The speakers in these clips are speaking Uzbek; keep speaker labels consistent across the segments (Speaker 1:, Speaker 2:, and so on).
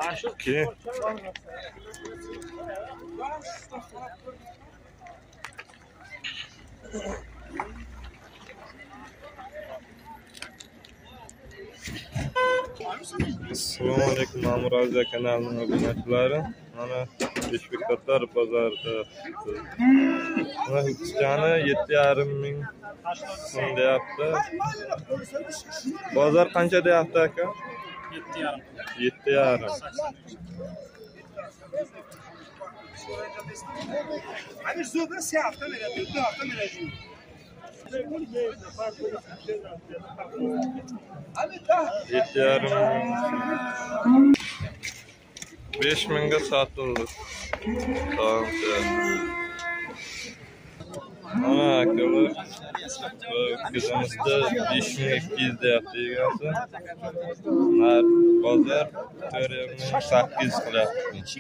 Speaker 1: 2. Assalomu alaykum Amir Aziya kanalining obunachilari. Mana Beshbektatar bozorida. Mana ho'kizchani 7,5 ming so'm deyapti. Bozor qancha deyapti aka?
Speaker 2: 7,5.
Speaker 1: 7,5.
Speaker 2: Hani zobra 3 hafta beradi, 4 hafta beradi.
Speaker 1: 7,5 5 mingga sotildi. Tamam. Mana akalar ho'kizimizda 5200 deyapti egasi. Narx bozor 4800 qilyapti.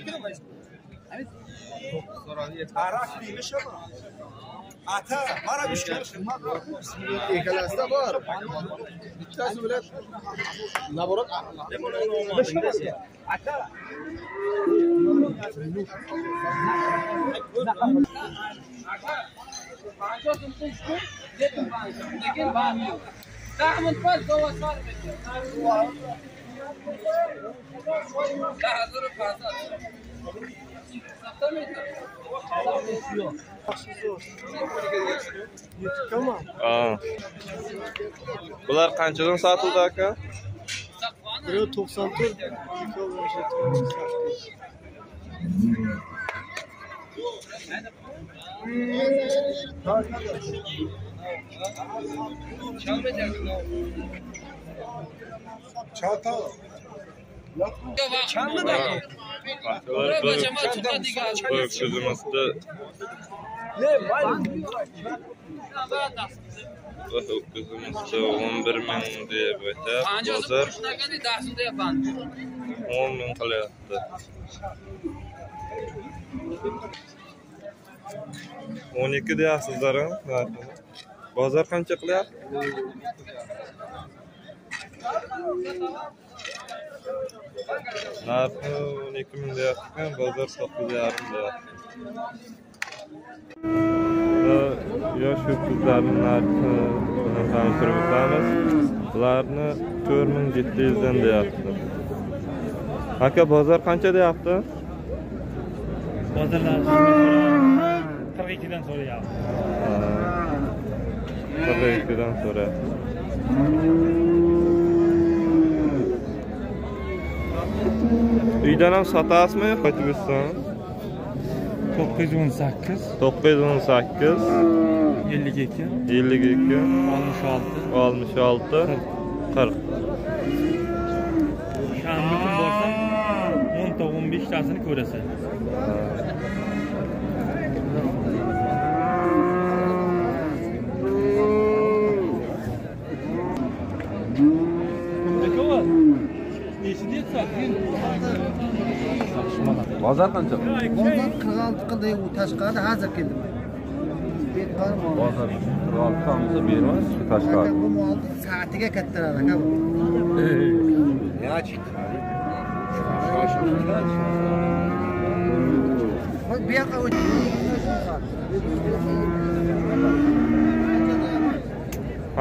Speaker 2: Ata, mana bu
Speaker 3: ikkalasida bor. Bittasi bilan naborot.
Speaker 2: Ata.
Speaker 1: Bular qanchadan sotildi aka?
Speaker 3: Biri 94,
Speaker 2: Çatal.
Speaker 1: Ho'kizimizda ho'kizimizda 11 ming deb aytyapti. Bozor 10 ming qilyapti. 12 deyapsizlar, bozor qancha qilyapti? Narxi 12 ming deyapti ekan, bozor 9,5 deyapti. Yosh ho'kizlarning narxi bilan tanishtirib o'tamiz. Bularni 4700 dan deyapti. Aka, bozor qancha deyapti?
Speaker 2: Bozor 42 dan so'rayapti.
Speaker 1: 42 dan so'rayapti. Uydan ham sotasizmi, qaytib o'tsan?
Speaker 2: 918
Speaker 1: 918
Speaker 2: 52
Speaker 1: 52
Speaker 2: 66
Speaker 1: 66 40.
Speaker 2: Shanba kun borsam 10 ta 15 tasini ko'rasan.
Speaker 4: Bozor qancha?
Speaker 3: Bozor 46 qildi, u tashqarida hozir keldim.
Speaker 4: Bozor 46 qilsa bermas, tashqari.
Speaker 3: Bu molni soatiga kattalar aka bu.
Speaker 4: Ya chiqdi.
Speaker 3: Bu yoqqa o't.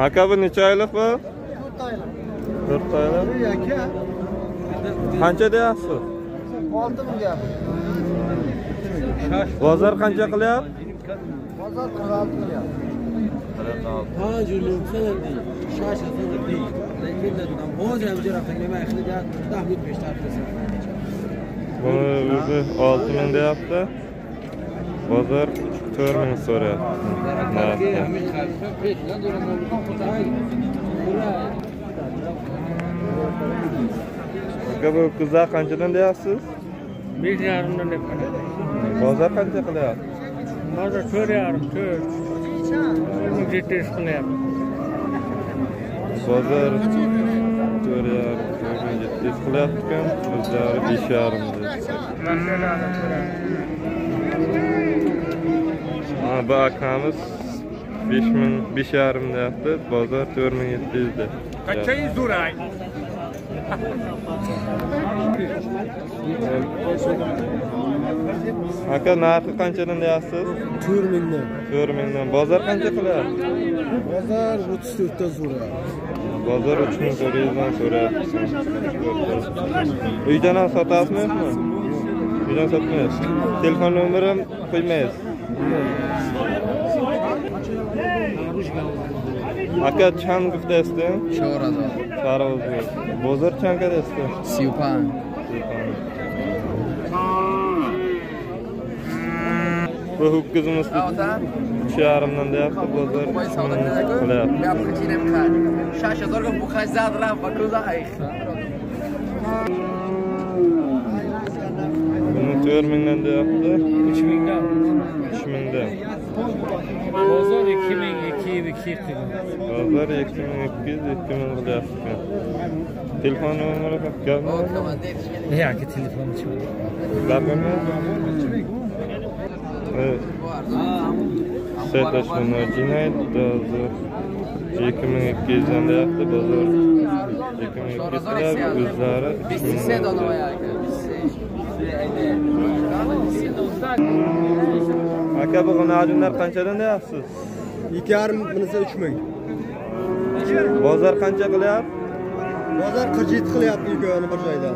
Speaker 1: Aka, bu necha oylik bu?
Speaker 3: 4 oylik.
Speaker 1: 4 oylik.
Speaker 3: Aka.
Speaker 1: Qancha deyapsiz?
Speaker 3: 6 ming deyapti.
Speaker 1: Bozor qancha qilyapti?
Speaker 3: Bozor 46 qilyapti.
Speaker 1: Buni o'zi 6 ming deyapti. Bozor 4 ming so'rayapti. Aka, bu qizlar qanchadan deyapsiz?
Speaker 2: 5,5 dan deb qo'yadi.
Speaker 1: Bozor qancha qilyapti?
Speaker 2: Bozor 4,5, 4. 4700 qilyapti.
Speaker 1: Bozor 4,5, 4700 qilyapti ekan, o'zlari 5,5 deyapti. Ha, bu akamiz 5,5 deyapti, bozor 4700 deyapti.
Speaker 2: Qancha zo'ray?
Speaker 1: Aka, narxi qanchadan deyapsiz?
Speaker 3: 4 mingdan.
Speaker 1: 4 mingdan. Bozor qancha qilyapti?
Speaker 3: Bozor 34 dan so'rayapti.
Speaker 1: Bozor 3400 dan so'rayapti. Uydan ham sotasizmi? Uydan sotmaysiz. Telefon nomeri ham qo'ymaysiz. Aka, чанд гуфтаистӣ?
Speaker 5: 4000.
Speaker 1: 4000. Бозор чанд кадаистӣ?
Speaker 5: 35.
Speaker 1: Bu ho'kizimiz 3,5 dan deyapti, bozor qilyapti. Buni 4 mingdan deyapti.
Speaker 2: 3 mingdan.
Speaker 1: 3 mingdan.
Speaker 2: Bozor 2000, 2200 qildi.
Speaker 1: Bozor 2200, 2000 qilyapti. Telefon nomeri gapmi?
Speaker 2: Yo'q, telefon chiqmadi.
Speaker 1: Gapmi? Setash jinoyat bozor 2200 dan deyapti, bozor 2200 qilyapti, o'zlari 3000. Aka, bu g'unajunlar qanchadan deyapsiz?
Speaker 3: 2,5, bunisi 3000.
Speaker 1: Bozor qancha qilyapti?
Speaker 3: Bozor 47 qilyapti ikkovini bir joyda.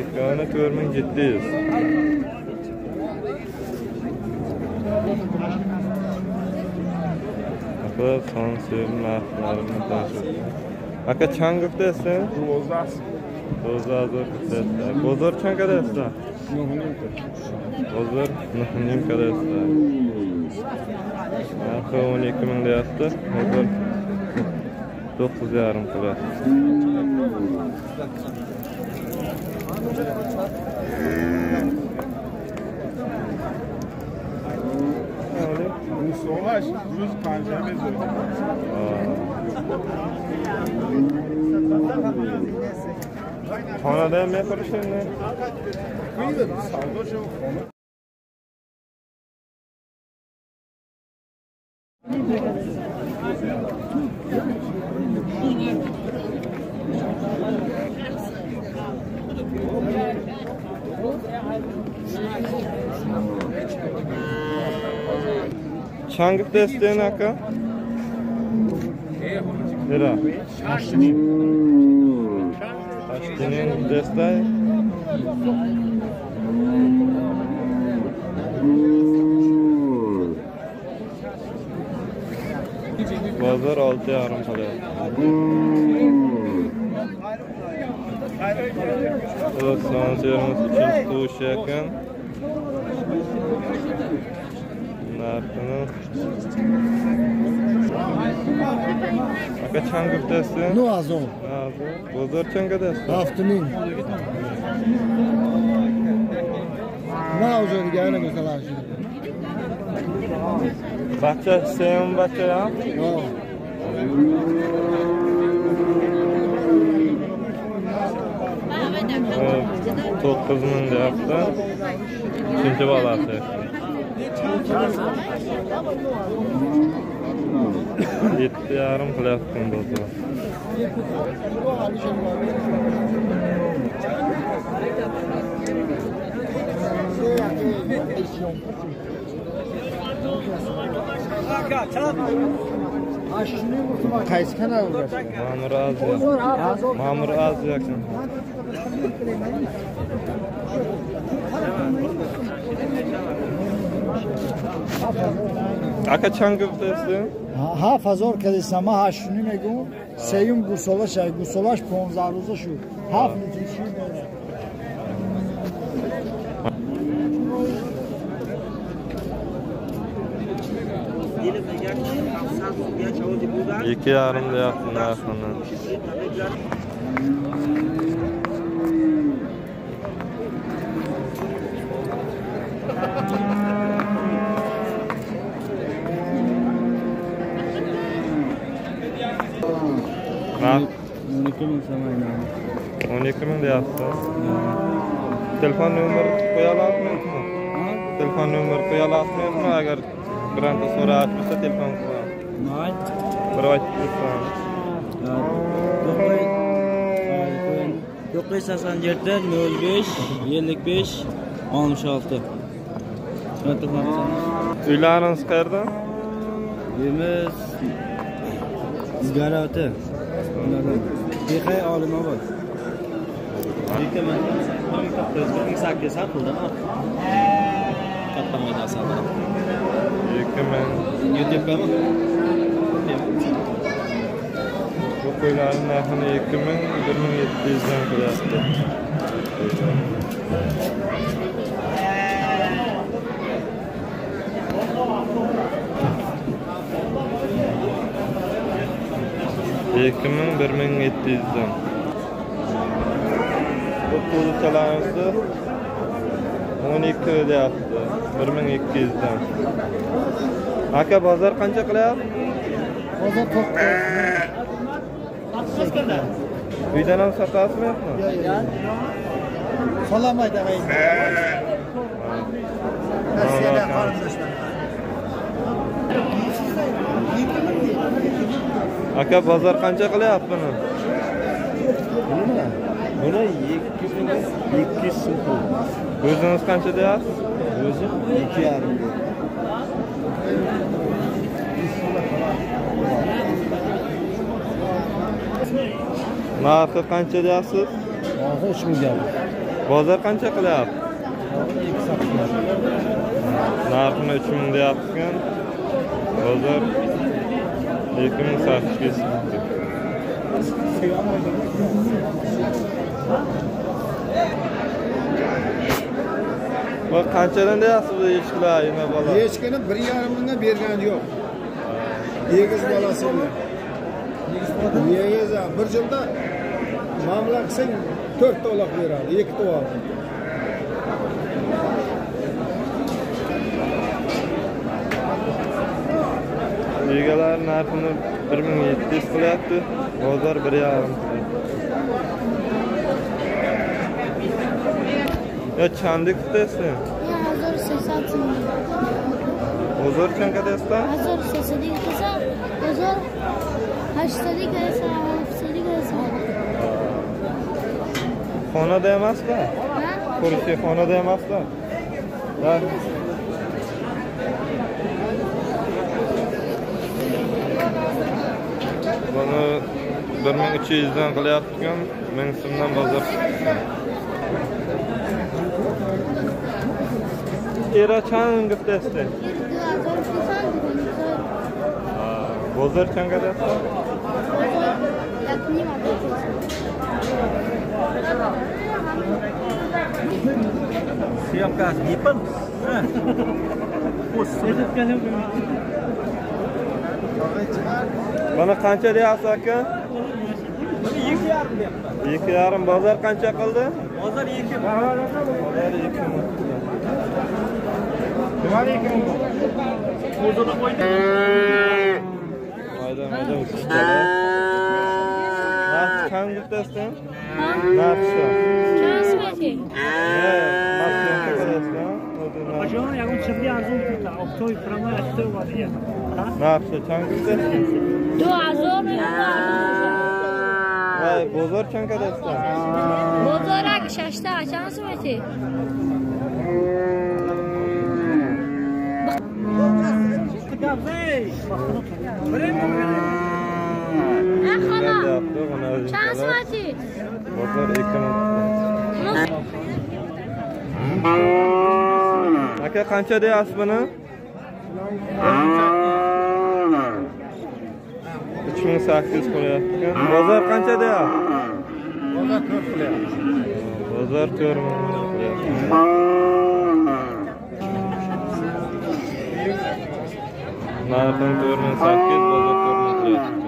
Speaker 1: Ikkovini 4700. Aka, son sevim narxlarini tanishib. Aka, чанд гуфтаистед?
Speaker 6: 12.
Speaker 1: 12 гуфтаистед. Bozor чанд кадаистед?
Speaker 6: 9,5.
Speaker 1: Bozor 9,5 кадаистед. Narxi 12 ming deyapti. Bozor 9,5 qilyapti.
Speaker 6: Soğaş, ruz panjame zo'r.
Speaker 1: Xonada ham qurish endi.
Speaker 6: Savdo shu xona.
Speaker 1: Чанд гуфтаистед, ака? Lira. 8,5 гуфтаистай. Bozor 6,5 qilyapti. Son serimiz 3 tug'ish ekan. Narxini. Aka, чанд гуфтаистед?
Speaker 3: 9000.
Speaker 1: Bozor чанд кадаист?
Speaker 3: 7000. Na уже degani masalan shu.
Speaker 1: Bacha seyim bacha ham?
Speaker 3: Yo'q.
Speaker 1: 9000 deyapti. 3-chi bolasi. 7,5 qilyapti bozor.
Speaker 3: Qaysi kanal bu?
Speaker 1: Ma'mur Aziya. Ma'mur Aziya. Aka, чанд гуфтаистед?
Speaker 3: 7000 кадистам, ман 8,5 мегӯм. Сеюм гӯсолаш, гӯсолаш 15 рӯза шуд. 7 литр шир дорад.
Speaker 1: 2,5 deyapti narxini. Narx
Speaker 2: 12 ming so'm.
Speaker 1: 12 ming deyapti. Telefon nomeri qo'ya olasizmi? Telefon nomeri qo'ya olasizmi? Agar bironta so'rayapti bo'lsa telefon qo'ya.
Speaker 2: Mayli.
Speaker 1: Bir aytib tursan.
Speaker 2: 987 05 55 66.
Speaker 1: Uylarınız qayerda?
Speaker 2: Uyimiz Garati. Beqay Olimobod. 2008 puldan katta maydon savdo.
Speaker 1: 2000
Speaker 2: YouTube'mi?
Speaker 1: Bu qo'ylarning narxini 2000 1700 dan qilyapti. 2000 1700 dan. Bu qo'zichalarimizni 12 deyapti. 1200 dan. Aka bozor qancha qilyapti?
Speaker 3: Bozor 9.
Speaker 1: Uydan ham sotasizmi yo'qmi?
Speaker 3: Yo'q. Solamaydi ag'ay. Rossiyada qarindoshlar.
Speaker 1: Aka bozor qancha qilyapti buni?
Speaker 6: Buni? Buni 2200 so'm.
Speaker 1: O'zingiz qancha deyapsiz?
Speaker 6: O'zim 2,5 deyapman.
Speaker 1: Narxi qancha deyapsiz?
Speaker 6: Narxi 3000 ga.
Speaker 1: Bozor qancha qilyapti? Narxini 3000 deyapti. Bozor 2800 ga. Bu qanchadan deyapsiz bu echkilar, yana bola?
Speaker 6: Echkini 1,5 mingga bergan yo'q. Egiz bolasi bilan. Egiz bir yilda muomala qilsang 4 ta uloq beradi, 2 ta uloq.
Speaker 1: Egalar narxini 1700 qilyapti, bozor 1,5 qilyapti. Ya çandik tutasın?
Speaker 5: Ya 1300 so'm.
Speaker 1: Bozor qancha deyapsan?
Speaker 5: 1300 desa, bozor 800 desa, 700 desa.
Speaker 1: Xonada emasmi?
Speaker 5: Ha?
Speaker 1: Ko'rishi xonada emasmi? Ha. Buni 1300 dan qilyapti-ku, 1000 so'mdan bozor. Era çan gıftesti. Bozor çan kadar? Bana qancha deyapsiz aka?
Speaker 2: Buni 2,5 deyapman.
Speaker 1: 2,5 bozor qancha qildi?
Speaker 2: Bozor 2.
Speaker 1: Bozor 2.
Speaker 2: O'zini qo'ydi.
Speaker 1: Mayda mayda uchish-da. Narx qancha bittasidan? Narxi.
Speaker 5: Qancha?
Speaker 1: Ne? Narxi qancha?
Speaker 7: Paşam yagun çizgi arzum tuta. Oktoy prama atı var ya.
Speaker 1: Narxi qancha?
Speaker 5: 2000.
Speaker 1: Vay, bozor qancha deyapsan?
Speaker 5: Bozor 6 ta, qancha meti?
Speaker 1: Bozor 2000. Aka qancha deyapsiz buni? 3800 qo'yapti. Bozor qancha deyapti?
Speaker 6: Bozor 4 qilyapti.
Speaker 1: Bozor 4000 qilyapti. Narxini 4800, bozor 4000 qilyapti.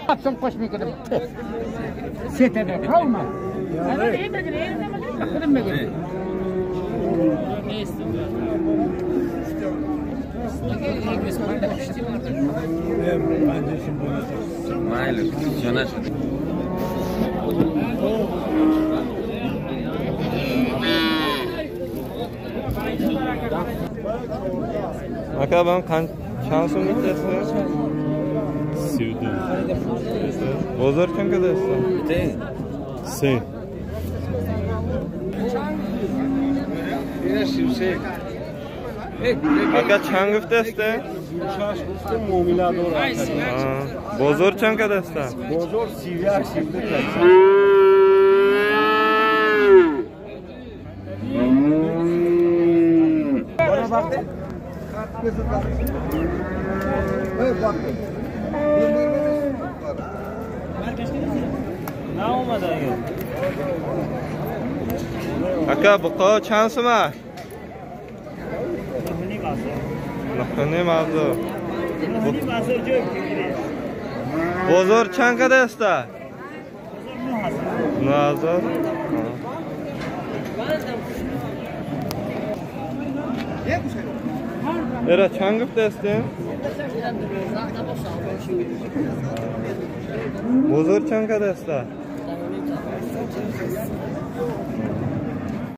Speaker 7: Yapsam qo'shmay ketib. Setede qalma.
Speaker 4: Mayli, jo'nashadi.
Speaker 1: Aka, ben qancha so'm bittasi?
Speaker 2: Sevdim.
Speaker 1: Bozor qancha deyapsiz?
Speaker 4: Se.
Speaker 1: Se. Aka چند گفته است؟ بازار چند کده است؟
Speaker 6: بازار 31 32.
Speaker 1: Aka buqa چند سومه؟ 9.5 هزار. بازار چند کده است؟ 9 هزار. Era چند گفته هستیم؟ بازار چند کده است؟